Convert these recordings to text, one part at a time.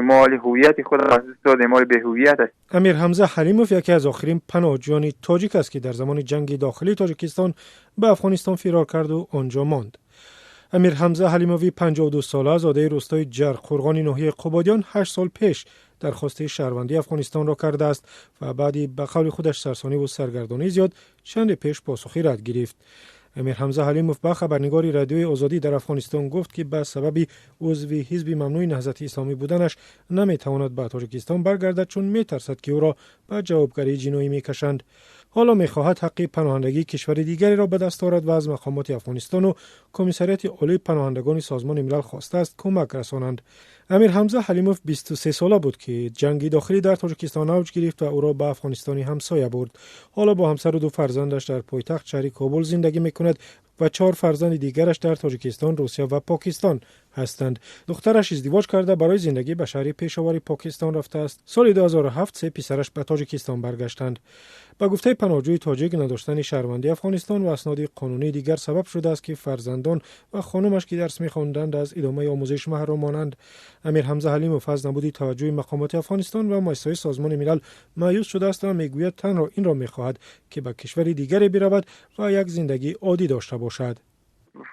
мо ҳоли ҳувияти худро аз даст додем, ҳоли беҳувият аст. Амир Ҳамза Ҳалимов яке аз охирин паноҳҷӯёни тоҷик аст, ки дар замони ҷанги дохилии Тоҷикистон ба Афғонистон фирор карду он ҷо монд. Амир Ҳамза Ҳалимови 52 сола, зодаи рӯстои Ҷарқурғони ноҳияи Қубодиён, 8 сол пеш дархости шаҳрвандии Афғонистонро кардааст ва баъди ба қавли худаш сарсониву саргардонии зиёд чанде пеш посухи рад гирифт. Амир Ҳамза Ҳалимов ба хабарнигори Радиои Озодӣ дар Афғонистон гуфт, ки ба сабаби узви ҳизби мамнӯи Наҳзати Исломӣ буданаш наметавонад ба Тоҷикистон баргардад, чун метарсад, ки ӯро ба ҷавобгарии ҷиноӣ мекашанд. Ҳоло мехоҳад ҳаққи паноҳандагии кишвари дигареро ба даст орад ва аз мақомоти Афғонистону Комиссариати Олии паноҳандагони Созмони Милал хостааст кӯмак расонанд. Амир Ҳамза Ҳалимов 23 сола буд, ки ҷанги дохилӣ дар Тоҷикистон авҷ гирифт ва ӯро ба Афғонистони ҳамсоя бурд. Ҳоло бо ҳамсару ду фарзандаш дар пойтахт, шаҳри Кобул, зиндагӣ мекунад ва чор фарзанди дигараш дар Тоҷикистон, Русия ва Покистон ҳастанд. Духтараш издивоҷ карда, барои зиндагӣ ба шаҳри Пешовари Покистон рафтааст. Соли 2007 се писараш ба Тоҷикистон баргаштанд. Ба гуфтаи паноҳҷӯи тоҷик, надоштани шаҳрвандии Афғонистон ва асноди қонунии дигар сабаб шудааст, ки фарзандон ва хонумаш, ки дарс мехонданд, аз идомаи омӯзиш маҳрум монанд. Амир Ҳамза Ҳалимов аз набуди таваҷҷӯҳи мақомоти Афғонистон ва муассисаҳои Созмони Милал маъюс шудааст ва мегӯяд, танҳо инро мехоҳад, ки ба кишвари дигаре биравад ва як зиндагии оддӣ дошта бошад.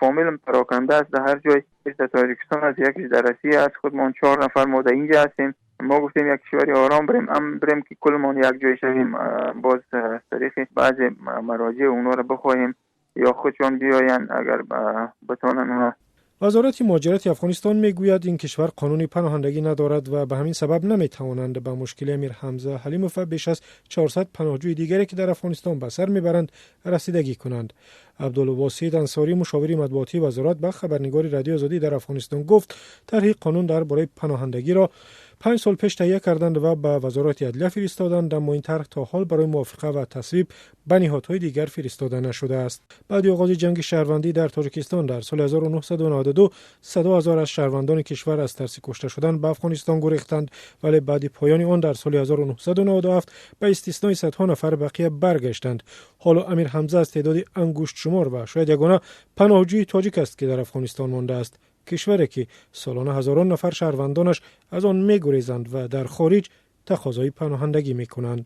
Фамилам пароканда аст, дар ҳар ҷой. Дар Тоҷикистон аст, якиш дар Россия аст. Худмон чор нафар мо дар инҷа ҳастем. Мо гуфтем, як кишвари ором بریم, ам بریم که کلمان یک جای شویم. باز از طریق بعضی مراجع اونا رو بخواهیم یا خودشان بیاین، اگر بتونن اونا. Вазорати муҳоҷирати Афғонистон мегӯяд, ин кишвар қонуни паноҳандагӣ надорад ва ба ҳамин сабаб наметавонанд ба мушкили Амир Ҳамза Ҳалимов ва беш аз 400 паноҳҷӯи дигаре, ки дар Афғонистон ба сар мебаранд, расидагӣ кунанд. Абдулвосид Ансорӣ, мушовири матбуотии вазорат, ба хабарнигори Радиои Озодӣ дар Афғонистон гуфт, тарҳи қонун дар бораи паноҳандагиро 5 сол пеш таҳия карданд ва ба Вазорати адлия фиристоданд, аммо ин тарҳ то ҳол барои мувофиқа ва тасвиб ба ниҳодҳои дигар фиристода нашудааст. Баъди оғози ҷанги шаҳрвандӣ дар Тоҷикистон дар соли 1992, садҳо ҳазор аз шаҳрвандони кишвар аз тарси кушта шудан ба Афғонистон гурехтанд, вале баъди поёни он дар соли 1997 ба истиснои садҳо нафар бақия баргаштанд. Ҳоло Амир Ҳамза аз теъдоди ангуштшумор ва шояд ягона паноҳҷӯи тоҷик аст, ки дар Афғонистон мондааст, кишваре ки солона ҳазорон нафар шаҳрвандонаш аз он мегурезанд ва дар хориҷ тақозои паноҳандагӣ мекунанд.